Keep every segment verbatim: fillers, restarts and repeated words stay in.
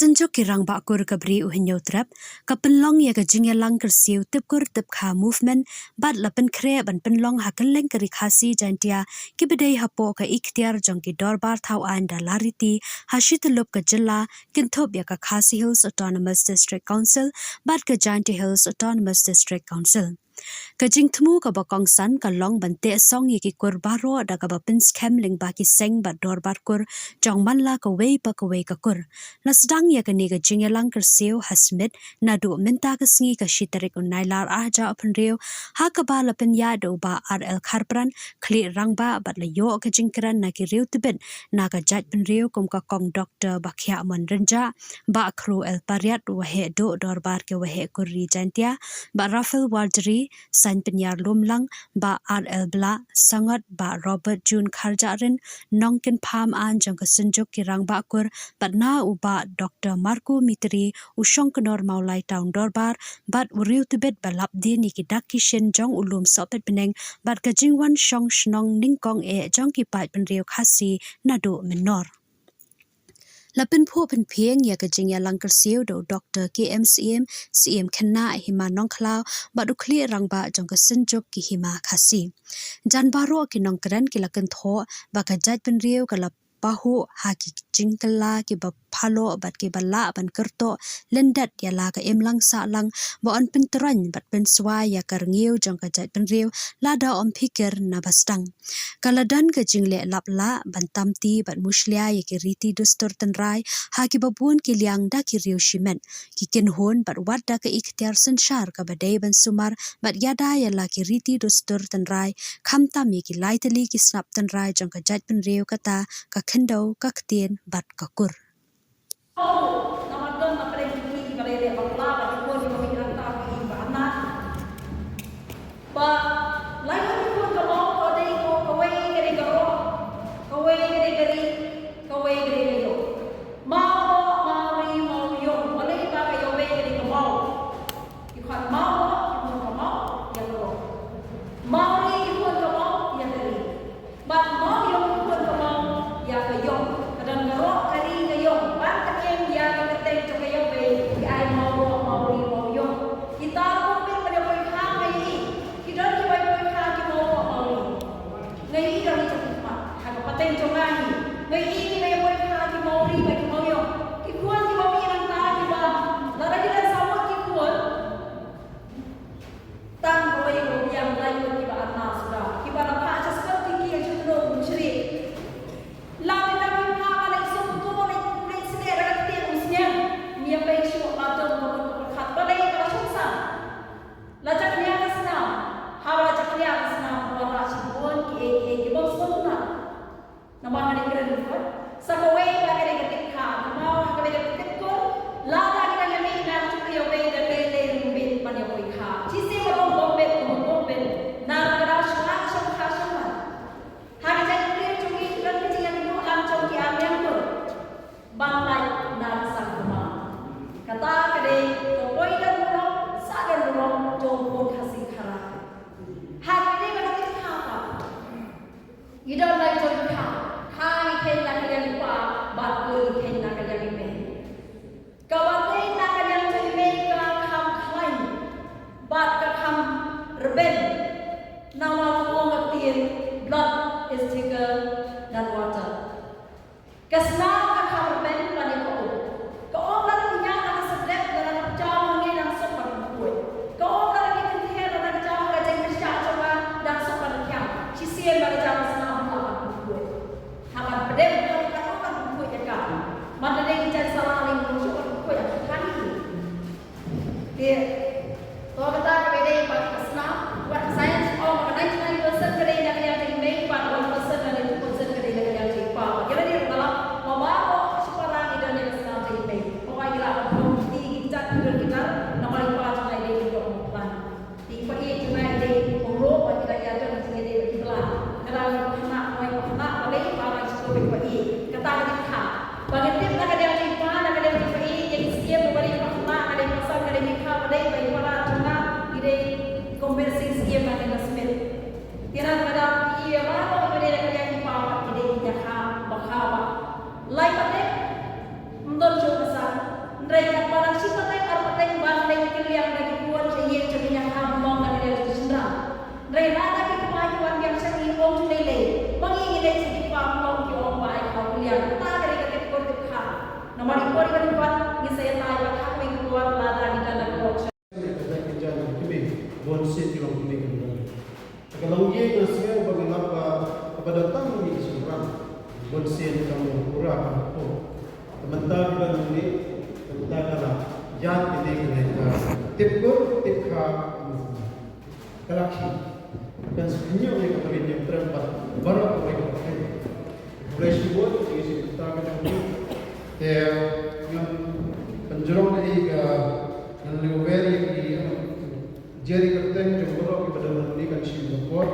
Synjuk ki Rangbah Kur ka Bri u Hynñiewtrep ka pynlong ïa ka jingïalang kyrsiew Tip Kur Tip Kha Movement bad la pynkhreh ban pynlong ha kylleng ka Ri Khasi Jaintia kiba dei hapoh ka iktiar jong ki Dorbar Thaw Aiñ da la riti ha shityllup ka jylla, kynthup ïa ka Khasi Hills Autonomous District Council bad ka Jaintia Hills Autonomous District Council. Ka jingthmu kaba kongsan ka long ban teh song ïa ki kur baroh da kaba pynskhem lyngba ki seng bad dorbar kur jong man la kawei pa kawei ka kur. La sdang ïa kane ka jingïalang kyrsiew ha Smit naduh mynta ka sngi ka shi tarik u Nailar arhajar arphew hynriew, ha kaba la pynïaid da u Bah R L Kharpran, khlieh rangbah, bad la ïoh ka jingkren na ki riew tbit na ka jaitbynriew kum ka Kong Doktor Bakhiahmon Rynjah, Bah Khru L Pariat, Waheh Duh Dorbar ki Waheh Kur Ri Jaintia, Bah Raphael Warjri, Saiñ Pynïar Lumlang, Bah R L Blah, Sangot, Bah Robert June Kharjahrin, Nongkynpham Aiñ jong ka Synjuk ki Rangbah Kur, bad na u Bah Doktor Marco Mitri, u Shongknor Mawlai Town Dorbar, bad u riew tbit ba lap dien ïa ki dak ki shin jong u Lum Sohpetbneng, bad ka jingwan shong shnong nyngkong eh jong ki paid bynriew Khasi naduh mynnor. La pynphuh pynphieng ïa ka jingïalang kyrsiew da u Doktor K M Syiem, Syiem Khynnah Hima Nongkhlaw, bad u khlieh rangbah jong ka Synjuk ki Hima Khasi. Jan baroh ki nongkren ki la kynthoh ba ka jaitbynriew ka la pahuh ha ki jingkylla kiba phaloh bad kiba lah ban kyrtoh lyndet ïa la ka imlang sahlang ba yn pyntroiñ bad pynswai ïa ka rngiew jong ka jaitbynriew lada ym phikir na ba sdang. Ka la don ka jingleh lap lah ban tam ti bad mushlia ïa ki riti dustur tynrai ha kiba bun ki liang da ki riew shimet, ki kynhun bad wat da ka iktiar synshar kaba dei ban sumar bad ïada ïa la ki riti dustur tynrai, khamtam ïa ki lai tylli ki snap tynrai jong ka jaitbynriew, kata ka khyndew, ka ktien bad ka kur. Ba lai ngut ki khun ka mawng ka dei ko kawei ka dei ka roh, kawei ka dei ka ri, kawei ka dei ka ïong. Mawroh, Mawri, Mawiong, balei ba ka ïawei ka dei ka maw? Ki khun mawroh, ki khun ka maw, ïa ka roh. Mawri, ki khun ka maw, ïa ka ri. Bad Mawiong, ki khun ka maw, ïa ka ïong. Ka don ka roh, ka ri, ka ïong. Bad ka im ïa ka kyrteng jong ka ïawei, ki ai Mawroh, Mawri, Mawiong. Kita ruh bit ban ïa poi kha ngi. Ki don kiba ïa poi kha ki Mawroh, Mawri. Ngi don ki jong ki khmat ha ka pateng jong ngi. Ngi kiba ïa poi kha ki Mawri bad ki Mawiong. Ki khun kiba mih nangta kiba, lada ki don saw ngut ki khun. Tang kawei ka biang lai ngut kiba arngut suda. Kiba la phah sha skul, ki ki ha sha tnum, shrieh. La ki dang ki phah ba leit sum tu, leit, leit snieh da ka ktien u sniang. Ngi ïa peit shuh ba don ka mut ka pyrkhat ba leit ka la shong sam. La jakhlia ka snam. Haba la jakhlia ka snam, wanrah shibun kiei kiei kibym sngewtynnat na. Namar ka dei kren ruh sa kawei ba ka dei ka tip kha. Namar ha kawei ka tip kur, lada ki dang ïa mih na ka jong ka ïawei, da lei lei ruh bit ban ïa poi kha. Shisien ba bym bit, bym bit. Na ka daw shuwa ka shong kha shong kha. Ha ka jaitbynriew jong ngi ki don ka jingïatylli lang jong ki arliang kur. Ban lait na ka sang kumar. Kata ka dei ka poi don burom, sah don burom jong u khun Khasi Khara. Ha kane ka tip kha pat, ngi don lai jong ki kha. Kha ngi kheiñ na ka liang i pa bad kur ngi kheiñ na ka liang i mei. Kaba kheiñ na ka liang jong i mei ka kham khlaiñ bad ka kham rben. Namar ka ong ka ktien, blood is thicker than water. Ka snam ka kham rben ban ïa ka um. Ka um lada pynïaid na ka sdep, lada ka jaw hangne, dang suk ban pynkuid. Ka um lada pynïaid na ka jaw ha ka jingpynshah jong nga, dang suk ban pynïaid. Shisien ba ka jaw ka snam ka ban pynkuid. Ha ban pdem ka, ka um ban pynkuid ïa ka. Mynta dei ki jaiñ sala lei, dang suk ban pynkuid ïa ka. Te, to kata kaba dei bad ka snam, wat science ong ba ninety-nine percent ka dei na ka liang jong i mei, bad one percent lane two percent ka dei na ka liang jong i pa. Bad ïa lade ruh nga lap ba baroh shipara ngi don ïa ka snam jong i mei. Hooid ngi lah ban pynlong kti ki kjat ki don ki nar, namar i pa jong nga i dei i doh mawplan. Te i pa i jong nga i dei i pynroi bad i la ïa don jingïadei bad ki bla. Nga dang i pa khynnah, nga i pa khynnah, balei i pa nga i sngewbha i pa i. Kata ka dei ka Ba ngi tip na ka liang jong i pa, na ka liang jong i pa i, ïa ki siem ba dei pa khynnah, ka dei pa san, ka dei pa kha, ba dei ba i para jong nga, i dei i Kong Birsing Syiem na ka liang Smit. Te na ka liang i, ïa baroh ba dei na ka liang i pa, i dei i kha ba kha ba. Lai pat de, ym don shuh ka san. Ka long ïing nga sngew ba nga lap ba kaba don tang ïing shynrang. Bun sien ka mut pura ka hapoh. Ka mynta ka don hangne, ka mynta ka la ïaid kane kane ka tip kur tip kha. Ka la khih. Kan sngewthuh ïa ka ri Hynñiewtrep bad baroh kawei ka pyrthei. Khublei shibun ïa ka jingïatai ka jong phi. Te ngan pynjrong ïa ka, ngan lehwer ïa ki, ïa ki jingkyrteng jong baroh kiba don hangne, kan shim ka por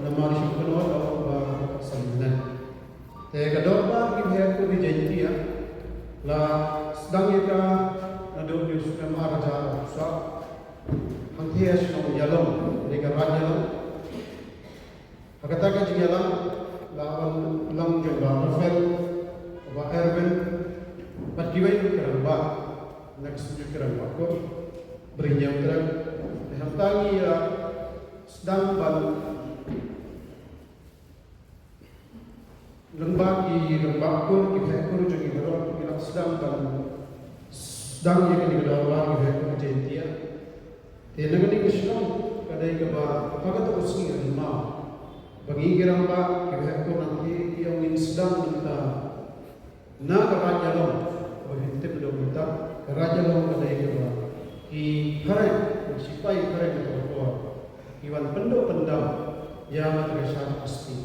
namar shim kynnoh da ong ba ka san minit. Te ka dorbar ki Bhei Kur Ri Jaiñtia la sdang ïa ka naduh u snem ar hajar arphew saw. Hangthie ha shnong Ïalong, ne ka Raid Ïalong. Ha kata ka jingïalang la wan lang jong Bah Raphael, Bah Erwin bad kiwei ki rangbah na ka Synjuk ki Rangbah Kur Bri Hynñiewtrep. Te hangta ngi ïa sdang ban, lyngba ki rangbah kur, ki Bhei Kur jong ngi baroh, ngi la sdang ban sdang ïa kane ka dorbar ki Bhei Kur Jaiñtia. Te na kane ka shnong ka dei kaba, kaba kata ka sngi ka dei ma ba ngi ki rangbah ki Bhei Kur nangta ki ong ngin sdang nangta na ka Raid Ïalong. Ba ngin tip da mynta ka Raid Ïalong ka dei kaba ki phareng, ki sipai phareng na ka por ki wan pynduh pyndam ïa ka Shad Pasti.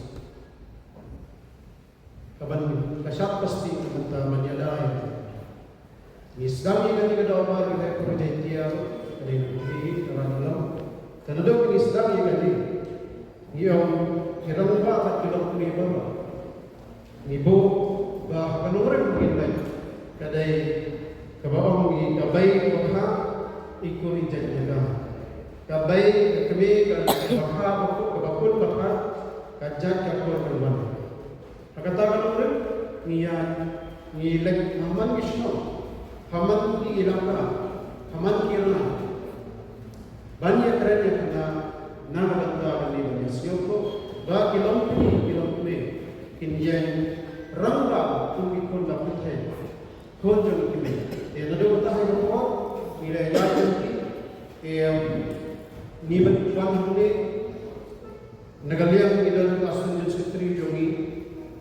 Kaban ka Shad Pasti ka mynta ban ïada ïa ka. Ngi sdang ïa kane ka dorbar ki Bhei Kur Jaiñtia, ka dei ka Raid Ïalong. Te naduh ngi sdang ïa kane, ngi ong ki rangbah bad ki longkmie baroh, ngi buh ba ha ka nongrim ngin leit. Ka dei kaba ong ngi ka bei bakha i kur i jait jaka. Ka bei ka kmie ka bakha bakut, ka bakut bakha, ka jait ka kur ka wan. Ha kata ka nongrim ngi ïa, ngi leit ha man ki shnong, ha man ki ilaka, ha man ki rangbah. Ban ïakren ïa kane na ka bynta kane ban ïa sngewthuh ba ki longkmie, ki longkmie kin ïeng rangbah kum ki khun da pyrthei, khun jong ki kmie. Te naduh mynta ha ka por ngi la ïa ïeng ki, te ngi ban wan hangne. Na ka liang ngi don ka Association Secretary jong ngi,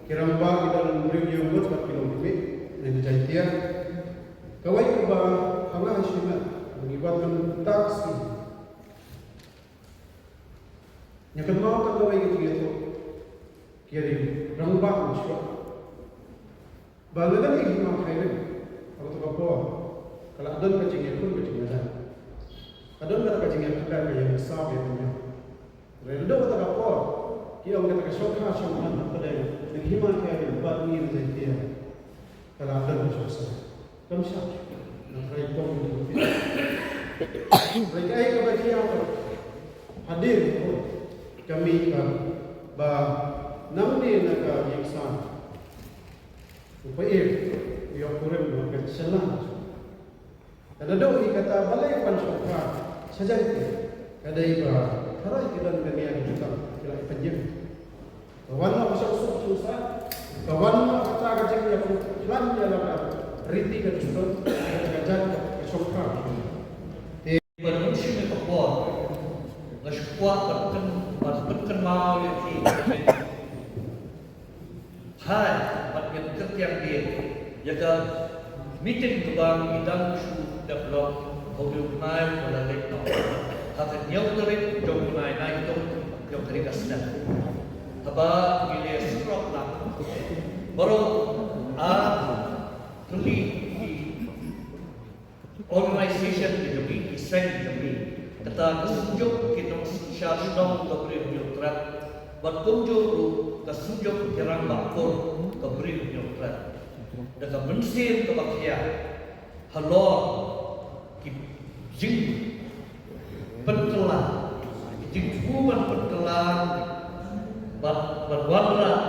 ki rangbah ngi don briew ïa ngut bad ki longkmie na ka Jaiñtia. Kawei kaba ha nga ha shimet ngi wan mynta ka sngi. Nga kynmaw tang kawei ka jingïathuh ki rangbah mynshuwa. Ba lada ngi hima khyrim ha kato ka por, ka la don ka jingïakhun ka jingïalang. Ka don kata ka jingïakhun ka ïa ka saw ïa ka ñiaw. Hynrei naduh kata ka por ki ong kata ka shongkha shongman ha pdeng ngi hima khyrim bad ngi na Jaiñtia. Ka la don ka shongkha. Kam shah. Na trai pom. Hynrei kaei kaba jia ka hadien ka mih ba, ba nangne na ka ïing san. U Paid u ïoh kurim ha ka shyllangteh. Ka naduh hi kata balei ban shongkha sha Jaiñtia? Ka dei ba tharai ki don ka nia ka jutang ki la ïa pynïeng. Ka wan noh ka shongsuk shongsaiñ, ka wan noh kata ka jingïakhlaiñ ïa la ka riti ka dustur, ka jait ka shongkha. Te ban ym shim ïa ka por, nga shu kwah ban pyn, ban pynkynmaw ïa ki. Hai, bad ngan kyrkiang biang ïa ka meeting kaba ngi dang shu develop ha une u bnai ba la leit noh. Ha ka hynñiew tarik jong u bnai Naitung jong kane ka snem. Haba ngi la ïasyrok lang baroh ar tylli ki organization ki jong ngi, ki seng ki jong ngi, kata ka Synjuk ki Nongsynshar Shnong ka Bri u Hynñiewtrep, bad kumjuh ruh ka Synjuk ki Rangbah Kur ka Bri u Hynñiewtrep. Da ka mynsiem kaba khia halor ki jingpynkylla, ki jingthmu ban pynkylla bad, bad wanrah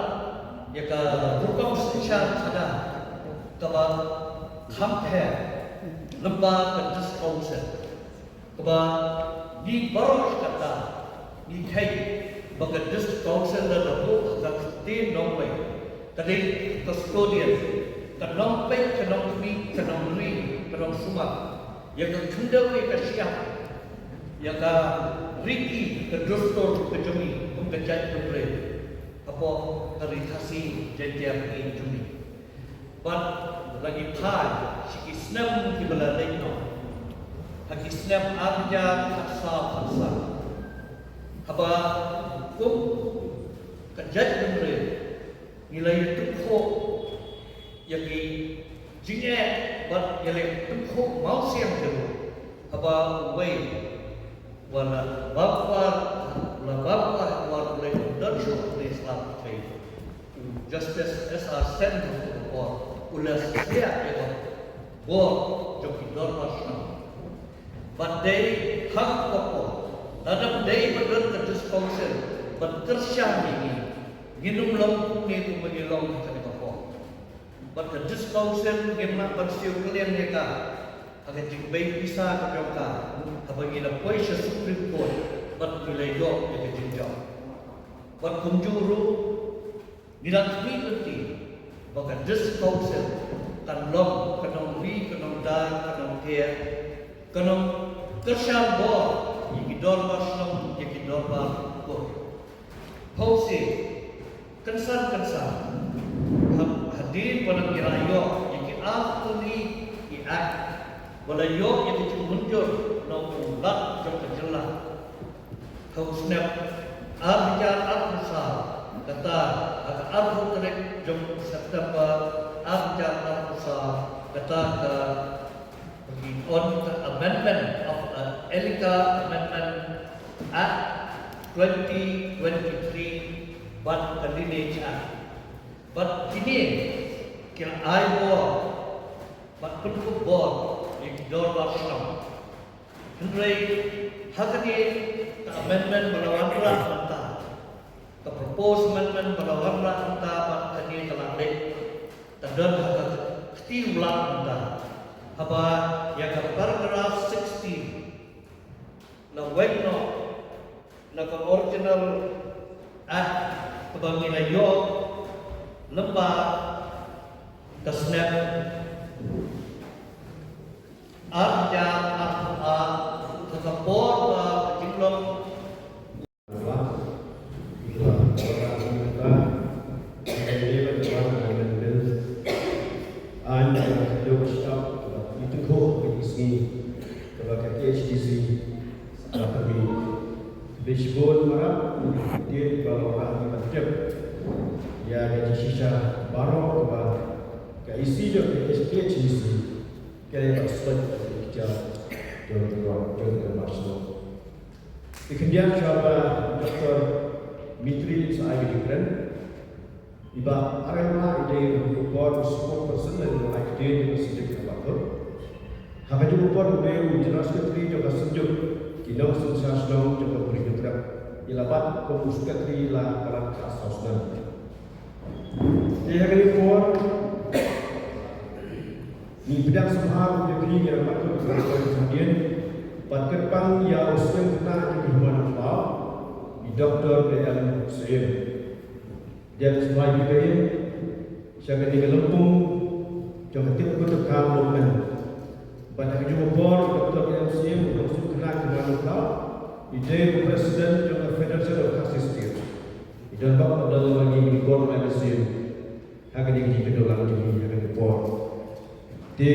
ïa ka rukom synshar khadar kaba kham pher lyngba ka District Council. Kaba ngi baroh kata ngi kheiñ ba ka District Council la buh ka ktien nongwei, ka dei custodian, ka nongpeit, ka nongkhmih, ka nongri, ka nongsumar ïa ka khyndew, ïa ka shyiap, ïa ka riti, ka dustur ka jong ngi. jait bynriew hapoh ka Ri Khasi Jaiñtia Parsi jong ngi. Bad la ngi phai sha ki snem kiba la leit noh, ha ki snem ar hajar khatsaw khatsan, haba kum ka jaitbynriew ngi la ïatyngkhuh ïa ki jingeh bad ïa la tyngkhuh mawsiang jong u, haba uwei u la bam kwah, u la bam kwah u la leit don shuh ha ka sla pyrthei. U Justice S R Sen ha kata ka por u la sliak ïa ka bor jong ki dorbar shnong. Bad dei ha kata ka por, lada ym dei ba don ka District Council ban kyrshan ïa ngi, ngin ym long kumne kumba ngi long ha kane ka por. Bad ka District Council ngim lah ban siew kylliang ïa ka ha ka jingbei pisa ka jong ka, haba ngi la poi sha Supreme Court bad ngi la ïoh ïa ka jingjop. Bad kumjuh ruh ngi la khmih lynti ba ka District Council kan long ka nongri, ka nongda, ka nongkhiah, ka nongkyrshan bor ïa ki dorbar shnong, ïa ki dorbar kur. Phewse, kynsan kynsan, ha, hadien ba la ngi la ïoh ïa ki arphew tylli ki act ba la ïoh ïa ka jingmynjur na u Lat jong ka jylla ha u snem ar hajar arphew saw, kata ha ka arphew tarik jong September ar hajar arphew saw, kata ka Ki on ka amendment of, uh, Elika Amendment Act twenty twenty-three bad ka Lineage Act. Bad kine ki la ai bor bad pynkup bor ïa ki dorbar shnong. Hynrei ha kane ka amendment ba la wanrah mynta, ka proposed amendment ba la wanrah mynta bad kane ka la leit, ka don ha ka kti u Lat mynta. Haba ïa ka paragraph sixteen la weng noh na ka original act kaba ngi la ïoh lyngba ka snem ar hajar arphew ar, ha ka por ba ka jinglong Bishbon marap, dien ba la wanrah ban tip ïa ka jingshisha baroh kaba ka E C jong ka H K H D C ka dei ban sbeit ïa ka jingkjia jong ka jong ka Marshall. Ki khyndiat shuwa ba Doctor Mitri sa ai ka jingkren. I Bah R M A i dei u spokesperson lane u ai ktien jong ka Synjuk Rangbah Kur. Ha ka jong u por u dei u General Secretary jong ka Synjuk ki Nongsynshar Shnong jong ka Bri Hynñiewtrep. I la bat kum u Secretary la palat khatsaw snem. Te ha kane ka por ngi pdiang sngewbha ïa phi ki rangbah Kur kiba la poi sha hadien bad kyrpang ïa u Syiem Khynnah jong ka Hima Nongkhlaw, i Doctor K M Syiem. Dei ban sngewbha ïa phi sha kane ka lympung jong ka Tip Kut Ka Movement. Bad ha ka jong ka por u Doctor K M Syiem, u Syiem Khynnah jong ka Hima Nongkhlaw, i dei u President jong ka Federation of Khasi State. I don bad u don lem bad ngi, ngi bun ai mynsiem ha kane ka jingkyndoh lang jong ngi ha kane ka por. Te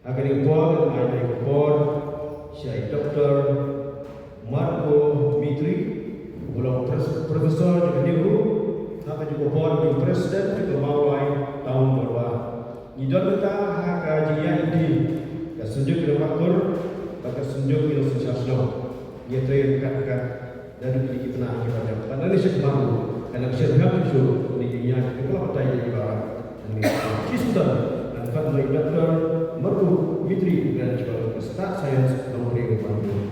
ha kane ka por ngan ai kane ka por sha i Doctor Marco Mitri, uba long pres-, Professor jong ka NEHU, ha ka jong ka por u dei u President jong ka Mawlai Town Dorbar. Ngi don mynta ha ka jingïaid lynti ka Synjuk Rangbah Kur bad ka Synjuk ki Nongsynshar Shnong. Ngi trei ryngkat ryngkat. Naduh kine ki bnai kiba dep. Bad nangne shakhmat ruh ka nang shyrkhei shuh kine ki ñiah kiba la batai ïa ki baroh. Nangne ki sngewdon ngan khot ïa i Doctor Marco Mitri, u Grand Chairman ka Stad Science Nongkrem Rangbah Kur.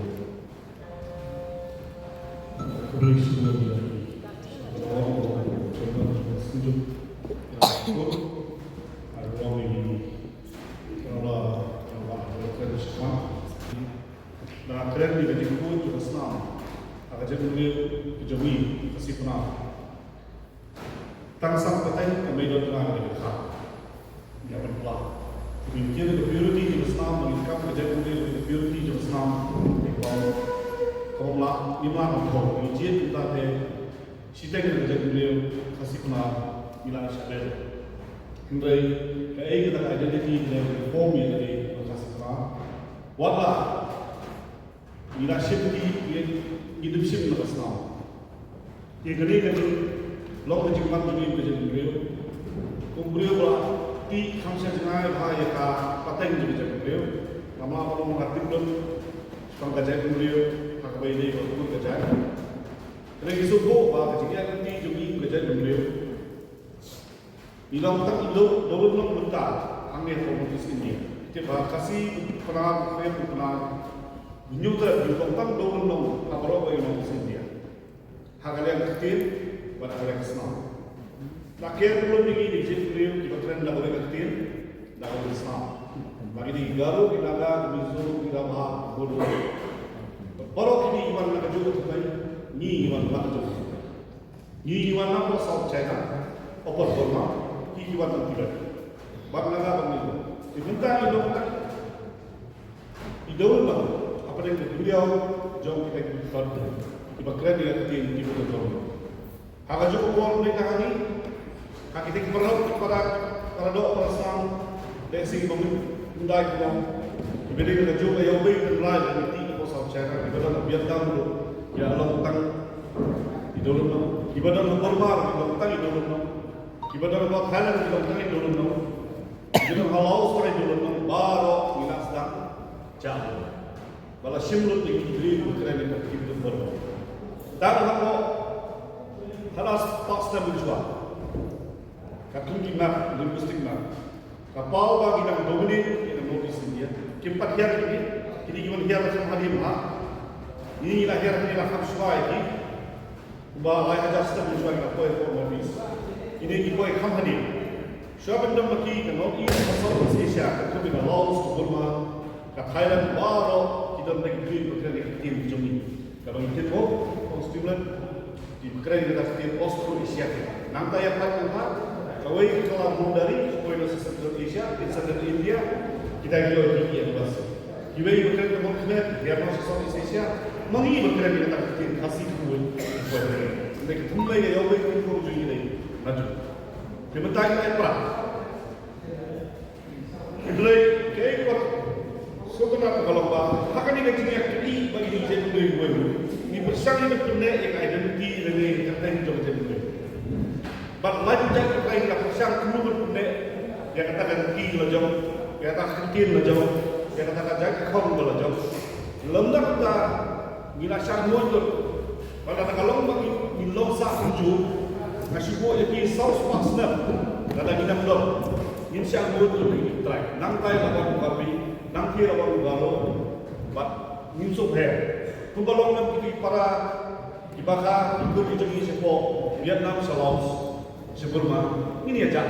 Khublei shibun ïa i Chairman, Synjuk Rangbah Kur. Ai ruang ïa ngi. Ïa la, ïa la, ïa la kren shakhmat. Nga kren ïa ka jingkhuid jong ka snam ha ka jaitbynriew ka jong ngi ka Khasi Pnar. Tang san pateng ka mei don tnga ka dei ka kha. Ïa pynpla. Ngi jied ka purity jong ka snam, ngi kam ka jaitbynriew ka purity jong ka snam. Ka bym lah, ngim lah ban thoh. Ngi jied kumta te Shiteng na ka jaitbynriew Khasi Pnar ngi la shah beh. Hynrei kaei kata ka identity kane ka form ïa lade ka Khasi Pnar. Wat la ngi la shim ki, ngi, ngi dep shim na ka snam. Te kane ka jinglong ka jingman jong ngi ka jaitbynriew. Kum briew ba la tih kham sha jngai bha ïa ka pateng jong ka jaitbynriew. Namar ba long ka tip lut tang ka jaitbynriew ha kaba ïadei bad ka jait. Hynrei ngi sngewthuh ba ka jingïaid lynti jong ngi ka jaitbynriew, ngi long tang i dewrynnong mynta hangne ha North East India. Te ba Khasi Pnar, Khasi Pnar, ngi long tang dewrynnong ha baroh ka North East India. Ha ka liang ka ktien bad ha ka liang ka snam. La ker lem ïa ngi, ngi jaitbynriew kiba kren da kawei ka ktien, da kawei ka snam. Ba kine ki Garo, ki Naga, ki Mizo, ki Rabha, Bodo. Baroh kine ki wan na kajuh ka thain, ngi ngi wan na kajuh ka thain. Ngi ngi wan na South China, Upper Burma, ki ki wan na Tibet. Bad Naga bad Mizo. Te mynta ngi long tang i dewrynnong hapdeng ka duriaw jong kita ki paidbah kiba kren ïa ka ktien, kiba kren. Ha kajuh ka por mynta hangne, ha kita ki para, para, para doh, para snam, lehse kiba mut hyndai ki long, kiba dei na kajuh ka ïawbei tynrai lane ki South China, kiba don ha Vietnam ruh, ïa long tang i dewrynnong, kiba don ha Burma ruh, ki long tang i dewrynnong, kiba don ha Thailand, ki long tang i dewrynnong, kiba don ha Laos tang i dewrynnong, baroh ngi la sdang jah. Ba la shim lut ïa ki briew ba kren ïa ka ktien jong baroh. Tang hapoh, haduh spah snem mynshuwa, ka thung ki map, linguistic map, ka paw ba ki dang dominate ïa ka North East India. Kim pat hiar kine, kine ki wan hiar kham hadien ha. Ngi la hiar, kine la kham shuwa ïa ki. Kumba lai hajar snem mynshuwa ki la poi hapoh North East. Kine ki poi kham hadien. Shuwa ban don ma ki, ka North East, ka South East Asia, ka kum ka Laos, ka Burma, ka Thailand, baroh ki don da ki briew ba kren ïa ka ktien jong ngi. Kaba ngi tip mo, Constitution, ki kren ïa ka ktien Austro-Asiatic. Nangta ïa pat nangta, kawei ka kylla boundary, poi na Central Asia, in Central India, kita ki ïoh ki ïa bas. Kiwei ba kren ka mon khmer, ïa ma sha South East Asia, ma ngi ba kren ïa ka ktien Khasi kawei. Ngi ki thum lei ïa ïoh ba ki thum jong ngi lei. Naju. Te mynta ngi la ïa pra. Hynrei kaei kaba sngewtynnat ka long ba ha kane ka jingïaid lynti ba ngi ïeng jait bynriew, ngi pyrshang ïa ka pynneh ïa ka identity lane ka kyrteng jong ka jait bynriew. Bad lait jait ka kyrteng ka pyrshang kumno ban pynneh ïa kata ka riti la jong, ïa kata ka ktien la jong, ïa kata ka jait ka khong la jong. Lymda kata ngi la shah nguid lut. Bad lada ka long ba ngi, ngi long sah kumjuh, nga shu buh ïa ki saw spah snem lada ngi nang don, ngin shah nguid lut ïa ki trai. Nangtai la wan u Karbi, nangtai la wan u Garo. Bad ngin shu pher. Kumba long na ki para, ki Bakha, ki Kur ki jong ngi shapoh Vietnam, sha Laos, sha Burma, ngin ïa jah.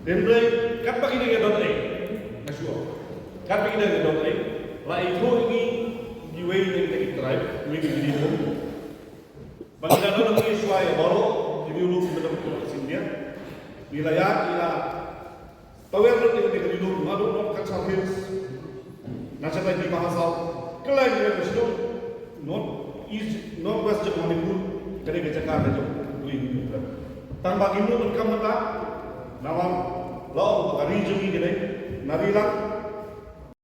Hynrei katba ki dang ïa don ei, nga shu ong, katba ki dang ïa don ei, la ïathuh ïa ngi kiwei na kita ki tribe, kiwei ki Ri Lum. Ba ngi la don hangne shuwa ïa baroh ki Ri Lum kiba don ha North East India. Ngi la ïaid, ngi la tawiar lut ïa kita ki Ri Lum naduh North Cachar Hills, na shatai Dima Hasao, kylleng ïa ka shnong North East, North West jong Manipur, ka dei ka jaka ka jong u Ri Lum. Tang ba ngim nud ban kam mynta, namar la ong ba ka ri jong ngi ka dei na ri lang,